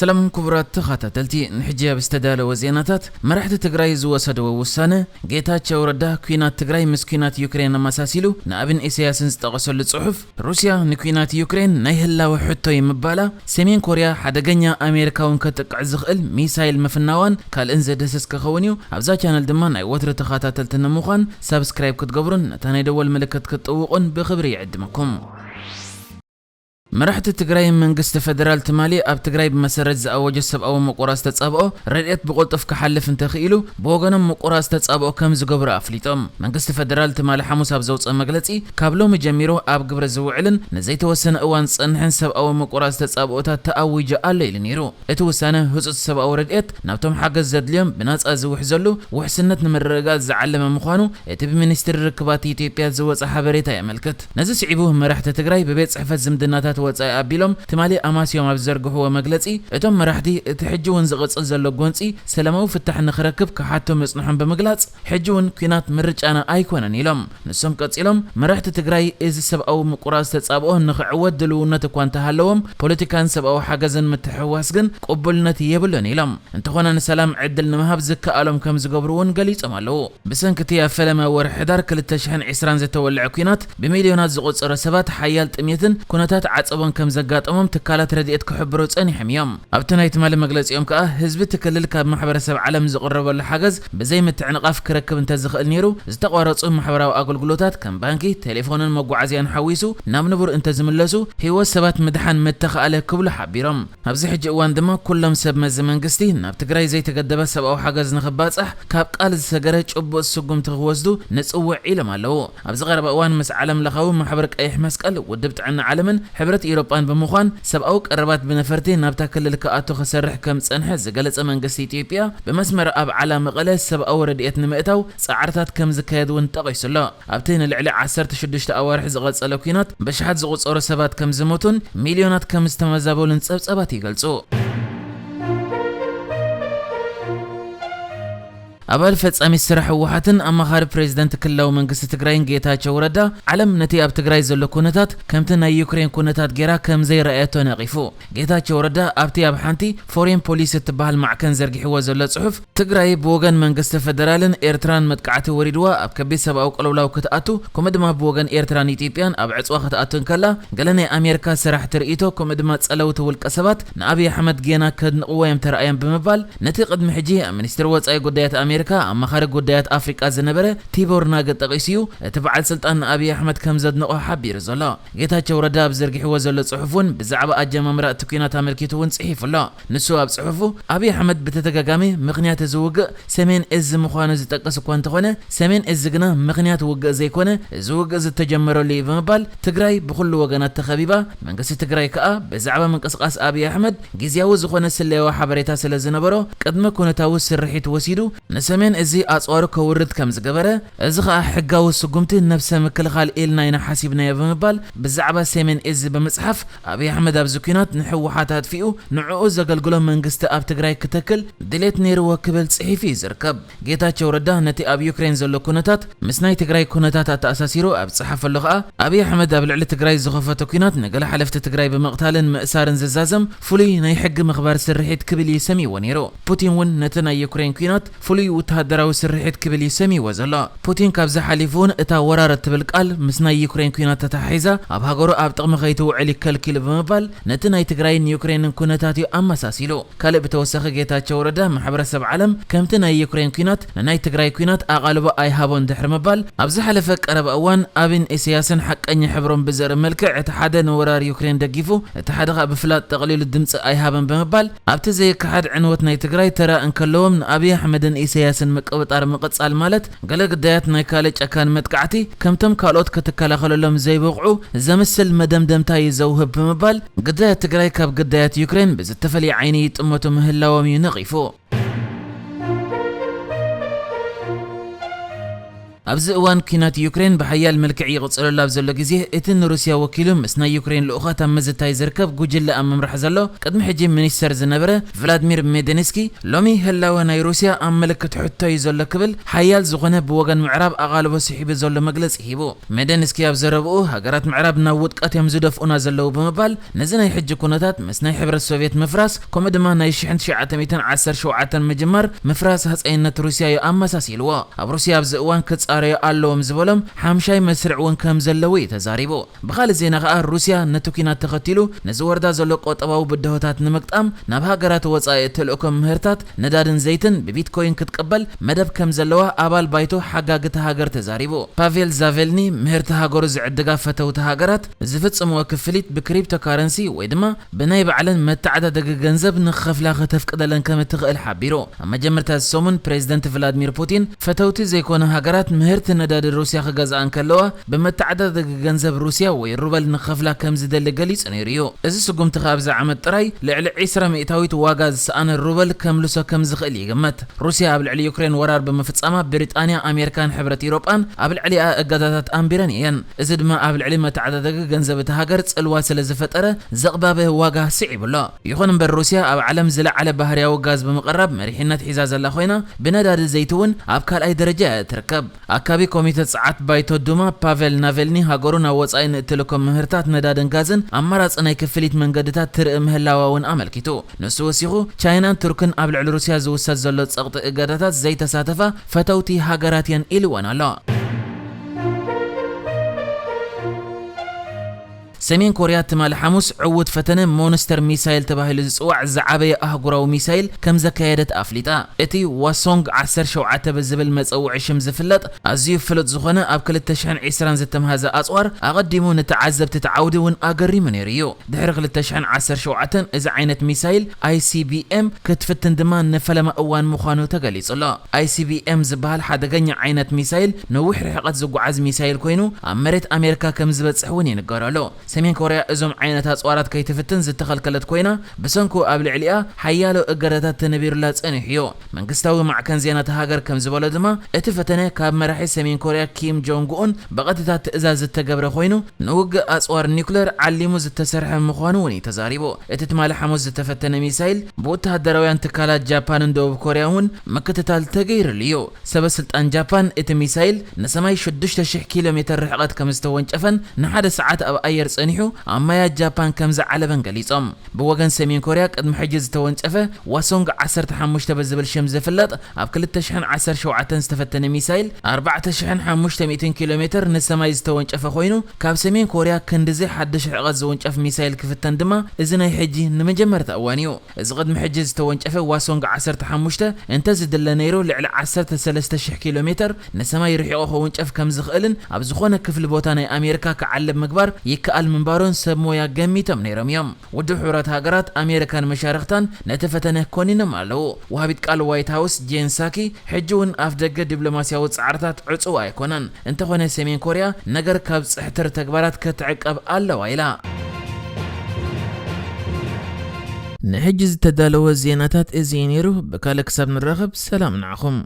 ሰላም ክቡራት ተኸታተልቲ፣ ንሕጂ ኣብ ዝተዳለወ ዜናታት፣ መራሕቲ ትግራይ ዝወሰድዎ ውሳነ፣ ጌታቸው ረዳ ኲናት ትግራይ ምስ ኲናት ዩክሬን ኣመሳሲሉ ንኣብን ኢሳያስን ዝጠቐሰሉ ጽሑፍ፣ ሩስያ ንኲናት ዩክሬን ናይ ህላወ ሕቶ እዩ ምባላ፣ ሰሜን ኮርያ ሓደገኛ ኣሜሪካ እውን ከጥቅዕ ዝኽእል ሚሳይል ምፍናዋን ካልእን ዘድህስስ ክኸውን እዩ። ኣብዛ ቻነል ድማ ናይ ወትሪ ተኸታተልቲ ንምዃን ሳብስክራይብ ክትገብሩን ነታ ናይ ደወል ምልክት ክትጥውቑን ብኽብሪ ይዕድመኩም። መራሕቲ ትግራይን መንግስቲ ፌደራል ትማሊ ኣብ ትግራይ ብመሰረት ዝኣወጀ ሰብኣዊ ምቁራጽ ተጻብኦ ረድኤት ብቕልጡፍ ክሓልፍ እንተኽኢሉ ብወገኖም ምቁራጽ ተጻብኦ ከም ዝገብሩ ኣፍሊጦም። መንግስቲ ፌደራል ትማሊ ሓሙስ ኣብ ዘውፅኦ መግለጺ፣ ካብ ሎሚ ጀሚሩ ኣብ ግብሪ ዝውዕልን ንዘይተወሰነ እዋን ዝጸንሕን ሰብኣዊ ምቁራጽ ተጻብኦታት ተኣዊጁ ኣሎ ኢሉ ነይሩ። እቲ ውሳነ ህጹጽ ሰብኣዊ ረድኤት ናብቶም ሓገዝ ዘድልዮም ብናጻ ዝውሕዘሉ ውሕስነት ንምርግጋጽ ዝዓለመ ምዃኑ እቲ ብሚኒስትሪ ርክባት ኢትዮጵያ ዝወጸ ሓበሬታ የመልክት። ነዚ ስዒቡ መራሕቲ ትግራይ ብቤት ጽሕፈት ዝምድናታት ወጻኢ ኣቢሎም ትማሊ ኣማስዮም ኣብ ዝዘርግሕዎ መግለጺ፣ እቶም መራሕቲ እቲ ሕጂ እውን ዝቕጽል ዘሎ ጎንጺ ሰላማዊ ፍታሕ ንኽረክብ ክሓቱ ምጽንሖም ብምግላጽ፣ ሕጂ እውን ኲናት ምርጫና ኣይኮነን ኢሎም። ንሶም ቀጺሎም፣ መራሕቲ ትግራይ እዚ ሰብኣዊ ምቁራጽ ተጻብኦ ንኽዕወት ድልውነት እኳ እንተሃለዎም፣ ፖለቲካን ሰብኣዊ ሓገዝን ምትሕውዋስ ግን ቅቡልነት የብሉን ኢሎም። እንተኾነ ንሰላም ዕድል ንምሃብ ዝከኣሎም ከም ዝገብሩ እውን ገሊጾም ኣለዉ። ብሰንኪ እቲ ኣብ ፈለማ ወርሒ ሕዳር ክልተ ሽሕን ዕስራን ዝተወልዐ ኲናት ብሚልዮናት ዝቑጸሩ ሰባት ሓያል ጥሜትን ኩነታት ዓጸቦን ከም ዘጋጠሞም ትካላት ረድኤት ክሕብሩ ጸኒሖም እዮም። ኣብቲ ናይ ትማሊ መግለጺኦም ከኣ ህዝቢ እቲ ክልል ካብ ማሕበረሰብ ዓለም ዝቕረበሉ ሓገዝ ብዘይ ምትዕንቓፍ ክረክብ እንተዝኽእል ነይሩ፣ ዝተቋረጹ ማሕበራዊ ኣገልግሎታት ከም ባንኪ፣ ቴሌፎንን መጓዓዝያን ሓዊሱ ናብ ንቡር እንተዝምለሱ ህይወት ሰባት ምድሓን ምተኻእለ ክብሉ ሓቢሮም። ኣብዚ ሕጂ እዋን ድማ ኩሎም ሰብ መዚ መንግስቲ ናብ ትግራይ ዘይተገደበ ሰብኣዊ ሓገዝ ንኽባጻሕ ካብ ቃል ዝሰገረ ጭቡጥ ስጉምቲ ክወስዱ ንጽውዕ ኢሎም ኣለዉ። ኣብዚ ቀረባ እዋን ምስ ዓለም ለኻዊ ማሕበር ቀይሕ መስቀል፣ ውድብ ጥዕና ዓለምን ሕብረት ኢሮጳን ብምዃን ሰብኣዊ ቀረባት ብነፈርቲ ናብታ ክልል ክኣቱ ክሰርሕ ከም ዝጸንሐ ዝገለጸ መንግስቲ ኢትዮጵያ፣ ብመስመር ኣብዓላ መቐለ ሰብኣዊ ረድኤት ንምእታው ጻዕርታት ከም ዝካየድ እውን ጠቒሱ ኣሎ። ኣብቲ ንልዕሊ ዓሰርተ ሽዱሽተ ኣዋርሕ ዝቐጸለ ኲናት ብሽሓት ዝቑጸሩ ሰባት ከም ዝሞቱን ሚልዮናት ከም ዝተመዛበሉን ጸብጻባት ይገልጹ። ኣባል ፈጻሚ ስራሕ ህወሓትን ኣማኻሪ ፕሬዚደንት ክልላዊ መንግስቲ ትግራይን ጌታቸው ረዳ፣ ዓለም ነቲ ኣብ ትግራይ ዘሎ ኩነታት ከምቲ ናይ ዩክሬን ኩነታት ጌራ ከም ዘይረኣየቶ ነቒፉ። ጌታቸው ረዳ ኣብቲ ኣብ ሓንቲ ፎሬን ፖሊሲ እትበሃል ማዕከን ዘርጊሕዎ ዘሎ ጽሑፍ፣ ትግራይ ብወገን መንግስቲ ፌደራልን ኤርትራን መጥቃዕቲ ወሪድዋ ኣብ ከቢድ ሰብኣዊ ቅልውላው ክትኣቱ፣ ከምኡ ድማ ብወገን ኤርትራን ኢትዮጵያን ኣብ ዕጽዋ ክትኣቱ እንከላ፣ ገለ ናይ ኣሜሪካ ሰራሕቲ ርእይቶ ከምኡ ድማ ጸለውቲ ውልቀ ሰባት ንኣብይ ኣሕመድ ጌና ከድንቕዎ እዮም ተራእዮም ብምባል፣ ነቲ ቅድሚ ሕጂ ኣብ ሚኒስትሪ ወጻኢ ጉዳያት ኣሜሪካ ኣማኻሪ ጉዳያት ኣፍሪቃ ዝነበረ ቲቦር ናግ ጠቒሱ እዩ እቲ በዓል ስልጣን ንኣብይ ኣሕመድ ከም ዘድንቖ ሓቢሩ ዘሎ። ጌታቸው ረዳ ኣብ ዘርጊሕዎ ዘሎ ጽሑፍ እውን ብዛዕባ ኣጀማምራ እቲ ኲናት ኣመልኪቱ እውን ጽሒፉ ኣሎ። ንሱ ኣብ ጽሑፉ፣ ኣብይ ኣሕመድ ብተደጋጋሚ ምኽንያት እዚ ውግእ ሰሜን እዝ ምዃኑ ዝጠቅስ እኳ እንተኾነ፣ ሰሜን እዝ ግና ምኽንያት ውግእ ዘይኮነ፣ እዚ ውግእ ዝተጀመረሉ እዩ ብምባል፣ ትግራይ ብኹሉ ወገናት ተኸቢባ፣ መንግስቲ ትግራይ ከኣ ብዛዕባ ምንቅስቓስ ኣብይ ኣሕመድ ግዝያዊ ዝኾነ ስለያዊ ሓበሬታ ስለ ዝነበሮ፣ ቅድመ ኩነታዊ ስርሒት ወሲዱ ንሰሜን እዚ ኣጽዋሩ ከውርድ ከም ዝገበረ፣ እዚ ኸኣ ሕጋዊ ስጉምቲ ነብሰ ምክልኻል ኢልና ኢና ሓሲብናዮ ብምባል ብዛዕባ ሰሜን እዚ ብምጽሓፍ፣ ኣብይ ኣሕመድ ኣብዚ ኲናት ንህወሓት ኣጥፊኡ ንዕኡ ዘገልግሎ መንግስቲ ኣብ ትግራይ ክተክል ድሌት ነይርዎ ክብል ጽሒፉ እዩ ዝርከብ። ጌታቸው ረዳ ነቲ ኣብ ዩክሬን ዘሎ ኩነታት ምስ ናይ ትግራይ ኩነታት ኣተኣሳሲሩ ኣብ ዝጸሓፈሉ ኸኣ፣ ኣብይ ኣሕመድ ኣብ ልዕሊ ትግራይ ዝኸፈቶ ኲናት ንገለ ሓለፍቲ ትግራይ ብምቕታልን ምእሳርን ዝዛዘም ፍሉይ ናይ ሕጊ ምኽባር ስርሒት ክብል እዩ ሰምይዎ ነይሩ። ፑቲን እውን ነቲ ናይ ዩክሬን ኲናት ፍሉይ ወተሃደራዊ ስርሒት ክብል እዩ ሰምይዎ ዘሎ። ፑቲን ካብዚ ሓሊፉ እውን እታ ወራር እትብል ቃል ምስ ናይ ዩክሬን ኲናት ተተሓሒዛ ኣብ ሃገሩ ኣብ ጥቕሚ ከይትውዕል እዩ ከልኪሉ ብምባል ነቲ ናይ ትግራይን ዩክሬንን ኩነታት እዩ ኣመሳሲሉ። ካልእ ብተወሳኺ ጌታቸው ረዳ ማሕበረሰብ ዓለም ከምቲ ናይ ዩክሬን ኲናት ንናይ ትግራይ ኲናት ኣቓልቦ ኣይሃቦን ድሕሪ ምባል ኣብ ዝሓለፈ ቀረባ እዋን ኣብን ኢሳያስን ሓቀኛ ሕብሮም ብዘርኢ መልክዕ እቲ ሓደ ንወራር ዩክሬን ደጊፉ እቲ ሓደ ኸኣ ብፍላጥ ጠቕሊሉ ድምፂ ኣይሃበን ብምባል ኣብቲ ዘይከሓድ ዕንወት ናይ ትግራይ ተራ እንከለዎም ንኣብይ ኣሕመድን ኢሳያስን ምቅብጣር ምቕጻል ማለት ገለ ግዳያት ናይ ካልእ ጨካን መጥቃዕቲ ከምቶም ካልኦት ክትከላኸለሎም ዘይበቕዑ ዘምስል መደምደምታ እዩ ዘውህብ ብምባል ግዳያት ትግራይ ካብ ግዳያት ዩክሬን ብዝተፈለየ ዓይኒ ይጥመቱ ምህላዎም እዩ ነቒፉ። ኣብዚ እዋን ኲናት ዩክሬን ብሓያል መልክዕ ይቕጽለሉ ኣብ ዘሎ ግዜ፣ እቲ ንሩስያ ወኪሉ ምስ ናይ ዩክሬን ልኡኻት ኣብ ምዝታይ ዝርከብ ጉጅለ ኣብ ምምራሕ ዘሎ፣ ቅድሚ ሕጂ ሚኒስተር ዝነበረ ቭላድሚር ሜደንስኪ፣ ሎሚ ህላወ ናይ ሩስያ ኣብ ምልክት ሕቶ እዩ ዘሎ ክብል ሓያል ዝኾነ ብወገን ምዕራብ ኣቓልቦ ስሒቡ ዘሎ መግለጺ ሂቡ። ሜደንስኪ ኣብ ዘረብኡ፣ ሃገራት ምዕራብ ናብ ውድቀት እዮም ዝደፍኡና ዘለዉ ብምባል፣ ነዚ ናይ ሕጂ ኩነታት ምስ ናይ ሕብረት ሶቭየት ምፍራስ፣ ከምኡ ድማ ናይ ሽሕን ትሽዓተ ሚእትን ዓሰርተ ሸውዓተን ምጅማር ምፍራስ ሃጸይነት ሩስያ እዩ ኣመሳሲልዎ። ኣብ ሩስያ ኣብዚ እዋን ክጻረዩ ኣለዎም ዝበሎም ሓምሻይ መስርዕ እውን ከም ዘለዉ እዩ ተዛሪቡ። ብኻልእ ዜና ከኣ፣ ሩስያ ነቲ ኲናት ተኸቲሉ ንዝወርዳ ዘሎ ቁጠባዊ ብድሆታት ንምግጣም ናብ ሃገራት ወጻኢ እትልእኮ ምህርታት ነዳድን ዘይትን ብቢትኮይን ክትቅበል መደብ ከም ዘለዋ ኣባል ባይቶ ሓጋግቲ ሃገር ተዛሪቡ። ፓቬል ዛቬልኒ፣ ምህርቲ ሃገሩ ዝዕድጋ ፈተውቲ ሃገራት ዝፍጽምዎ ክፍሊት ብክሪፕቶካረንሲ ወይ ድማ ብናይ ባዕለን መተዓዳደጊ ገንዘብ ንኽኸፍላ ከተፍቅደለን ከም እትኽእል ሓቢሩ። ኣብ መጀመርታ እዚ ሰሙን ፕሬዝደንት ቭላድሚር ፑቲን፣ ፈተውቲ ዘይኮኑ ሃገራት ምህርቲ ነዳዲ ሩስያ ክገዝኣ እንከለዋ፣ ብመተዓዳደጊ ገንዘብ ሩስያ ወይ ሩበል ንኽኸፍላ ከም ዝደሊ ገሊጹ ነይሩ እዩ። እዚ ስጉምቲ ከኣ ኣብዚ ዓመት ጥራይ ልዕሊ ዕስራ ሚእታዊት ዋጋ ዝሰኣነ ሩበል ከምልሶ ከም ዝኽእል ይግመት። ሩስያ ኣብ ልዕሊ ዩክሬን ወራር ብምፍጻማ፣ ብሪጣንያ፣ ኣሜሪካን ሕብረት ኤውሮጳን ኣብ ልዕሊኣ እገዳታት ኣንቢረን እየን። እዚ ድማ ኣብ ልዕሊ መተዓዳደጊ ገንዘብ እታ ሃገር ጽልዋ ስለ ዝፈጠረ፣ ዘቕባበ ዋጋ ስዒቡ ኣሎ። ይኹን እምበር፣ ሩስያ ኣብ ዓለም ዝለዓለ ባህርያዊ ጋዝ ብምቕራብ መሪሕነት ሒዛ ዘላ ኮይና፣ ብነዳዲ ዘይቲ እውን ኣብ ካልኣይ ደረጃ እያ ትርከብ። ኣካቢ ኮሚተ ጸዓት ባይቶ ዱማ ፓቨል ናቨልኒ፣ ሃገሩ ናብ ወጻኢ ንእትልኮ ምህርታት ነዳድን ጋዝን ኣማራጺ ናይ ክፍሊት መንገድታት ትርኢ ምህላዋ እውን ኣመልኪቱ። ንሱ ወሲኹ፣ ቻይናን ቱርክን ኣብ ልዕሊ ሩስያ ዝውሰድ ዘሎ ጸቕጢ እገዳታት ዘይተሳተፋ ፈተውቲ ሃገራት እየን ኢልወን ኣሎ። ሰሜን ኮርያ ትማሊ ሓሙስ ዕዉት ፈተነ ሞንስተር ሚሳይል ተባሂሉ ዝጽዋዕ ዝዓበየ ኣህጉራዊ ሚሳይል ከም ዘካየደት ኣፍሊጣ። እቲ ዋሶንግ ዓሰርተ ሸውዓተ ብዝብል መጸውዒ ሽም ዝፍለጥ ኣዝዩ ፍሉጥ ዝኾነ ኣብ ክልተ ሽሕን ዕስራን ዝተምሃዘ ኣጽዋር ኣቐዲሙ ንተዓዘብቲ እቲ ዓውዲ እውን ኣገሪሙ ነይሩ እዩ። ድሕሪ ክልተ ሽሕን ዓሰርተ ሸውዓተን እዚ ዓይነት ሚሳይል ኣይ ሲ ቢ ኤም ክትፍትን ድማ ንፈለማ እዋን ምዃኑ ተገሊጹ ኣሎ። ኣይ ሲ ቢ ኤም ዝበሃል ሓደገኛ ዓይነት ሚሳይል ነዊሕ ርሕቀት ዝጓዓዝ ሚሳይል ኮይኑ ኣብ መሬት ኣሜሪካ ከም ዝበጽሕ እውን ይንገረሉ። ሰሜን ኮርያ እዞም ዓይነት ኣጽዋራት ከይትፍትን ዝተኸልከለት ኮይና፣ ብሰንኩ ኣብ ልዕሊኣ ሓያሎ እገዳታት ተነቢሩላ ጸኒሑ እዩ። መንግስታዊ ማዕከን ዜና እታ ሃገር ከም ዝበሎ ድማ፣ እቲ ፈተነ ካብ መራሒ ሰሜን ኮርያ ኪም ጆንግ ኡን ብቐጥታ ትእዛዝ ዝተገብረ ኮይኑ፣ ንውግእ ኣጽዋር ኒውክለር ዓሊሙ ዝተሰርሐ ምዃኑ እውን እዩ ተዛሪቡ። እቲ ትማሊ ሓሙስ ዝተፈተነ ሚሳይል ብወተሃደራውያን ትካላት ጃፓንን ደቡብ ኮርያን እውን ምክትታል ተገይርሉ እዩ። ሰበ ስልጣን ጃፓን፣ እቲ ሚሳይል ንሰማይ ሽዱሽተ ሽሕ ኪሎ ሜተር ርሕቀት ከም ዝተወንጨፈን ንሓደ ሰዓት ኣብ ኣየር ጸኒሑ ኣብ ማያት ጃፓን ከም ዝዓለበን ገሊጾም። ብወገን ሰሜን ኮርያ፣ ቅድሚ ሕጂ ዝተወንጨፈ ዋሶንግ ዓሰርተ ሓሙሽተ ብዝብል ሽም ዝፍለጥ ኣብ ክልተ ሽሕን ዓሰርተ ሸውዓተን ዝተፈተነ ሚሳይል፣ ኣርባዕተ ሽሕን ሓሙሽተ ሚእትን ኪሎ ሜተር ንሰማይ ዝተወንጨፈ ኮይኑ፣ ካብ ሰሜን ኮርያ ክንድዚ ሓድሽ ርሕቀት ዝውንጨፍ ሚሳይል ክፍተን ድማ እዚ ናይ ሕጂ ንመጀመርታ እዋን እዩ። እዚ ቅድሚ ሕጂ ዝተወንጨፈ ዋሶንግ ዓሰርተ ሓሙሽተ እንተዝድለ ነይሩ፣ ልዕሊ ዓሰርተ ሰለስተ ሽሕ ኪሎ ሜተር ንሰማይ ርሒቑ ክውንጨፍ ከም ዝኽእልን ኣብ ዝኾነ ክፍሊ ቦታ ናይ ኣሜሪካ ክዓልብ ምግባር ይከኣል ምንባሩን ሰብ ሞያ ገሚቶም ነይሮም እዮም። ውድብ ሕቡራት ሃገራት ኣሜሪካን መሻርኽታን ነቲ ፈተነ ኮኒኖም ኣለዉ። ወሃቢት ቃል ዋይት ሃውስ ጄን ሳኪ፣ ሕጂ እውን ኣፍ ደገ ዲፕሎማስያዊ ጻዕርታት ዕጹው ኣይኮነን፣ እንተኾነ ሰሜን ኮርያ ነገር ካብ ጽሕትር ተግባራት ክትዕቀብ ኣለዋ ኢላ። ንሕጂ ዝተዳለወ ዜናታት እዚ እዩ ነይሩ። ብካልእ ክሳብ ንራኸብ፣ ሰላም ንዓኹም።